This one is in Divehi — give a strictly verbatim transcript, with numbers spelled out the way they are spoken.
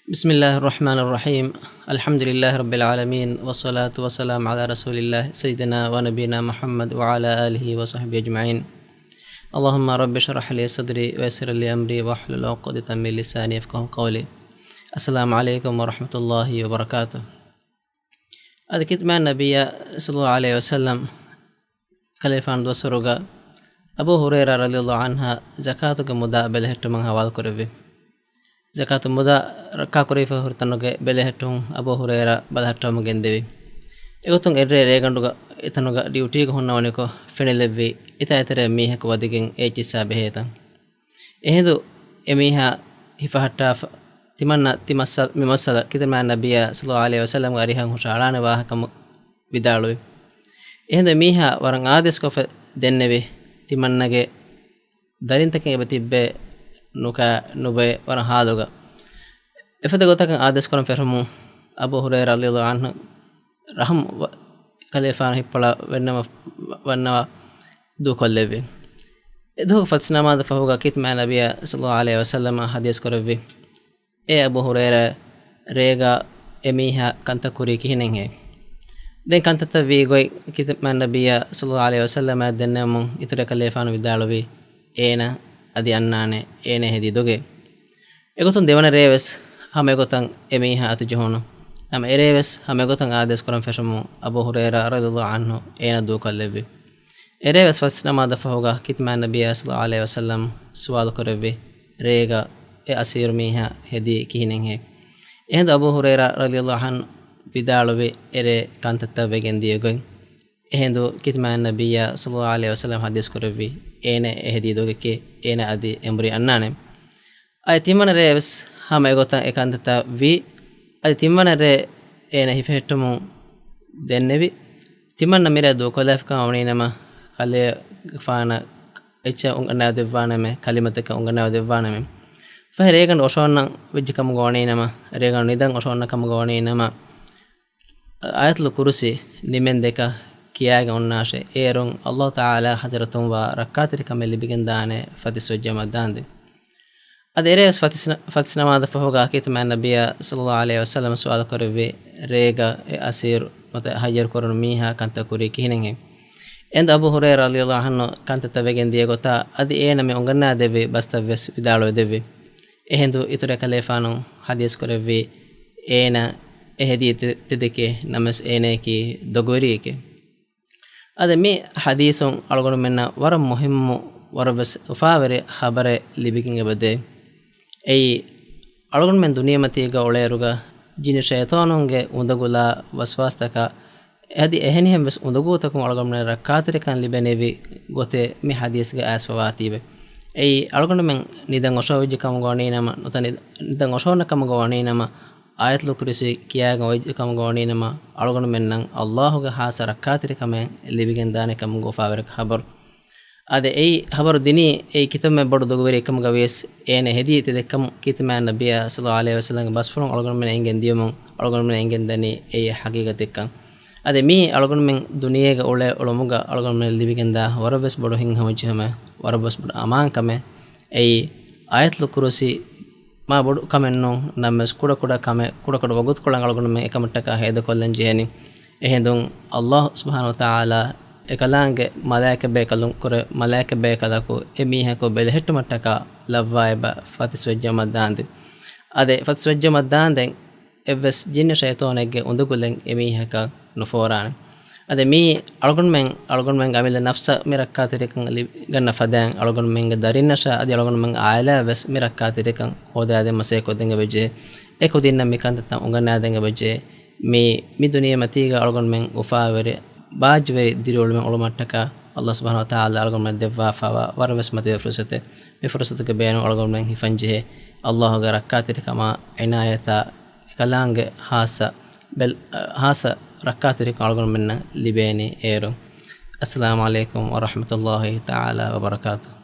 بسم الله الرحمن الرحيم. الحمد لله رب العالمين، والصلاة والسلام على رسول الله سيدنا ونبينا محمد وعلى آله وصحبه أجمعين. اللهم رب اشرح لي صدري ويسر لي أمري واحلل عقدة من لساني يفقهوا قولي. السلام عليكم ورحمة الله وبركاته. އަދި ކިތަމާ ނަބިއްޔާ ޞައްލައްލާހު ޢަލައިހި ވަސައްލަމް ކަލޭފާނު ދުވަސްވަރުގަ އަބޫ ހުރައިރާ ރަޟިޔައްލާހު ޢަންހަ ޒަކާތުގެ މުދާ ބެލެހެއްޓުމަށް ހަވާލުކުރެއްވި. ޒަކާތު މުދާ ރައްކާކުރެވިފަ ހުރި ތަނުގެ ބެލެހެއްޓުން އަބޫ ހުރައިރާ ބަލަހައްޓަވަމުން ގެންދެވި. އެގޮތުން އެއްރޭ ރޭގަނޑުގަ އެތަނުގަ ޑިއުޓީގަ ހުންނަވަނިކޮށް ފެނިލެއްވި އެތާ އެތެރޭ މީހަކު ވަދެގެން އޭ ޗިއްސާ ބެހޭތަން. އެހިނދު އެމީހާ ހިފަހައްޓާފަ ތިމަންނަ ތި މައްސަ-، މި މައްސަލަ ކިތަމާ ނަބިއްޔާ ޞައްލައްލާހު ޢަލައިހި ވަސައްލަމްގެ އަރިހަށް ހުށައަޅާނެ ވާހަކަ ވިދާޅުވި. އެހިނދު އެމީހާ ވަރަށް އާދޭސްކޮށްފަ ދެންނެވި ތިމަންނަގެ ދަރިންތަކެއް އެބަ ތިއްބޭ ނުކާ ނުބޭ ވަރަށް ހާލުގަ. އެފަދަ ގޮތަކަށް އާދޭސްކުރަން ފެށުމުން އަބޫ ހުރައިރާ ރަޟިޔައްލާހު ޢަންހު ރަހުމް ވަ-، ކަލޭފާނު ހިއްޕަޅަ ވެންނަވަ-، ވަންނަވާ ދޫކޮށްލެއްވި. އެދުވަހު ފަތިސް ނަމާދަށް ފަހުގަ ކިތަމާ ނަބިއްޔާ ޞައްލައްލާހު ޢަލައިހި ވަސައްލަމަށް ޙަދީޘް ކުރެއްވި. އޭ އަބޫ ހުރައިރާ، ރޭގަ އެމީހާ ކަންތައް ކުރީ ކިހިނެއްހޭ؟ ދެން ކަންތައްތައް ވީ ގޮތް ކިތަމާ ނަބިއްޔާ ޞައްލައްލާހު ޢަލައިހި ވަސައްލަމަށް ދެންނެވުމުން އިތުރަށް ކަލޭފާނު ވިދާޅުވީ، އޭނަ އަދި އަންނާނެ، އޭނަ ހެދީ ދޮގެއް. އެގޮތުން ދެވަނަ ރޭވެސް ހަމަ އެގޮތަށް އެމީހާ އަތުޖެހުނު. ނަމަ އެރޭވެސް ހަމަ އެގޮތަށް އާދޭސް ކުރަން ފެށުމުން އަބޫ ހުރައިރާ ރަޟިޔައްލާހު ޢަންހު އޭނަ ދޫކޮށްލެއްވި. އެރޭވެސް ފަތިސް ނަމާދަށް ފަހުގަ ކިތަމާ ނަބިއްޔާ ޞައްލައްލާހު ޢަލައިހި ވަސައްލަމް ސުވާލު ކުރެއްވި، ރޭގަ އެ އަސީރު މީހާ ހެދީ ކިހިނެއްހޭ؟ އެހިނދު އަބޫ ހުރައިރާ ރަޟިޔައްލާހު ޢަންހު ވިދާޅުވި، އެރޭ ކަންތައްތައް ވެގެން ދިޔަ ގޮތް. އެހިނދު ކިތަމާ ނަބިއްޔާ ޞައްލައްލާހު ޢަލައިހި ވަސައްލަމް ޙަދީޘް ކުރެއްވި، އޭނަ އެ ހެދީ ދޮގެކޭ، އޭނަ އަދި އެނބުރި އަންނާނެ. އަދި ތިންވަނަ ރޭވެސް ހަމަ އެގޮތަށް އެ ކަންތައްތައް ވީ. އަދި ތިންވަނަ ރޭ އޭނަ ހިފެހެއްޓުމުން ދެންނެވި. ތިމަންނަ މިރޭ ދޫކޮށްލާފިކަމަށް ވަނީނަމަ، ކަލޭގެފާނަށް އެއްޗެއް އުނގަންނާ ދެއްވާނަމޭ، ކަލިމަތަކެއް އުނގަންނާ ދެއްވާނަމޭ. ފަހެ ރޭގަނޑު އޮށޯންނަން ވެއްޖެ ކަމުގަ ވަނީނަމަ، ރޭގަނޑު ނިދަން އޮށޯންނަ ކަމުގަ ވަނީނަމަ، އާޔަތުލް ކުރުސީ ނިމެން ދެކަ ކިޔާގެ އޮންނާށޭ، އޭރުން ﷲ ތަޢާލާ ޙަޟްރަތުން ވާ ރައްކާތެރިކަމެއް ލިބިގެންދާނެ ފަތިސްވެއްޖަމަށް ދާންދެން. އަދި އެރޭވެސް ފަތިސް ނަ-، ފަތިސް ނަމާދަށް ފަހުގަ ކިތަމާ ނަބިއްޔާ ޞައްލައްލާހު ޢަލައިހި ވަސައްލަމަ ސުވާލު ކުރެއްވި، ރޭގަ އެ އަސީރު ނުވަތަ ހައްޔަރު ކުރުނު މީހާ ކަންތައް ކުރީ ކިހިނެއްހޭ؟ އެނދު އަބޫ ހުރައިރާ ރަޟިޔައްލާހު ޢަންހު ކަންތައްތައް ވެގެން ދިޔަ ގޮތާ، އަދި އޭނަ މި އުނގަންނާދެއްވި ބަސްތައްވެސް ވިދާޅުވެދެއްވި. އެހިނދު އިތުރަށް ކަލޭފާނު ޙަދީޘް ކުރެއްވީ، އޭނަ އެ ހެދީ ތެ-، ތެދެކޭ، ނަމަވެސް އޭނަޔަކީ ދޮގުވެރިއެކޭ. އަދި މި ޙަދީޘުން އަޅުގަނޑުމެންނަށް ވަރަށް މުހިއްމު، ވަރަށްވެސް އުފާވެރި ޚަބަރެއް ލިބިގެން އެބަދޭ. އެއީ، އަޅުގަނޑުމެން ދުނިޔެމަތީގަ އުޅޭއިރުގަ ޖިން ޝައިޠާނުންގެ އުނދަގުލާ ވަސްވާސްތަކާ އަދި އެހެނިހެން ވެސް އުނދަގޫތަކުން އަޅުގަނޑުމެން ރައްކާތެރިކަން ލިބެނިވި ގޮތެއް މި ޙަދީޘްގަ އައިސްފަވާތީވެ. އެއީ، އަޅުގަނޑުމެން ނިދަން އޮށޯވެއްޖެ ކަމުގަ ވަނީނަމަ، ނުވަތަ ނި-، ނިދަން އޮށޯންނަ ކަމުގަ ވަނީނަމަ، އާޔަތުލް ކުރުސީ ކިޔާގެން އޮތް ކަމުގަ ވަނީނަމަ، އަޅުގަނޑުމެންނަށް ﷲގެ ޚާއްޞަ ރައްކާތެރިކަމެއް ލިބިގެންދާނެ ކަމުގެ އުފާވެރި ޚަބަރު. އާދެ، އެއީ ޚަބަރު ދިނީ އެއީ ކިތަންމެ ބޮޑު ދޮގުވެރި އެއްކަމުގަ ވިޔަސް، އޭނަ ހެދީ ތެދެއްކަމު ކިތަމާ ނަބިއްޔާ ޞައްލައްލާހު ޢަލައިހި ވަސައްލަމްގެ ބަސްފުޅުން އަޅުގަނޑުމެންނަށް އެނގެން ދިޔުމުން އަޅުގަނޑުމެންނަށް އެނގެން ދަނީ އެއީ ޙަޤީޤަތެއްކަން. އާދެ، މީ އަޅުގަނޑުމެން ދުނިޔޭގަ އުޅޭ އުޅުމުގަ އަޅުގަނޑުމެން ލިބިގެންދާ ވަރަށްވެސް ބޮޑު ހިތްހަމަޖެހުމެއް، ވަރަށްވެސް ބޮޑު އަމާންކަމެއް. އެއީ، އާޔަތުލް ކުރުސީ މާ ބޮޑު ކަމެއް ނޫން، ނަމަވެސް ކުޑަކުޑަ ކަމެއް، ކުޑަކުޑަ ވަގުތުކޮޅެއް އަޅުގަނޑުމެން އެކަމަށްޓަކާ ހޭދަކޮށްލަން ޖެހެނީ. އެހިނދުން ﷲ ސުބްޙާނަހޫ ވަތަޢާލާ އެކަލާނގެ މަލާއިކަ ބޭކަލުން ކުރެ، މަލާއިކަ ބޭކަލަކު އެ މީހަކު ބެލެހެއްޓުމަށްޓަކާ ލައްވާ އެބަ ފަތިސްވެއްޖަމަށް ދާންދެން. އާދެ، ފަތިސްވެއްޖަމަށް ދާންދެން އެއްވެސް ޖިންނި ޝައިޠާނެއްގެ އުނދަގުލެއް އެމީހަކަށް ނުފޯރާނެ. އަދި މީ އަޅުގަނޑުމެން، އަޅުގަނޑުމެންގެ އަމިއްލަ ނަފްސަށް މި ރައްކާތެރިކަން ލިބިގަންނަ ފަދައިން އަޅުގަނޑުމެންގެ ދަރިންނަށާ އަދި އަޅުގަނޑުމެންގެ ޢާއިލާއަށް ވެސް މި ރައްކާތެރިކަން ހޯދާދޭން މަސައްކަތް ކޮށްދޭން އެބަޖެހޭ. އެ ކުދިންނަށް މި ކަންތައްތައް އުނގަންނާދޭން އެބަޖެހޭ. މި، މި ދުނިޔެމަތީގަ އަޅުގަނޑުމެން އުފާވެރި، ބާއްޖަވެރި ދިރިއުޅުމެއް އުޅުމަށްޓަކާ ﷲ ސުބްޙާނަހޫ ވަތަޢާލާ އަޅުގަނޑުމެން ދެއްވާފައިވާ ވަރަށްވެސް މަތިވެރި ފުރުޞަތެއް. މި ފުރުޞަތުގެ ބޭނުން އަޅުގަނޑުމެން ހިފަންޖެހޭ. ﷲގެ ރައްކާތެރިކަމާ، ޢިނާޔަތާ، އެކަލާނގެ ޚާއްޞަ ބެލް-، ޚާއްޞަ ރައްކާތެރިކަން އަޅުގަނޑުމެންނަށް ލިބޭނީ އޭރުން. އައްސަލާމު ޢަލައިކުމް ވަރަޙްމަތުﷲ ތަޢާލާ ވަބަރަކާތުހު.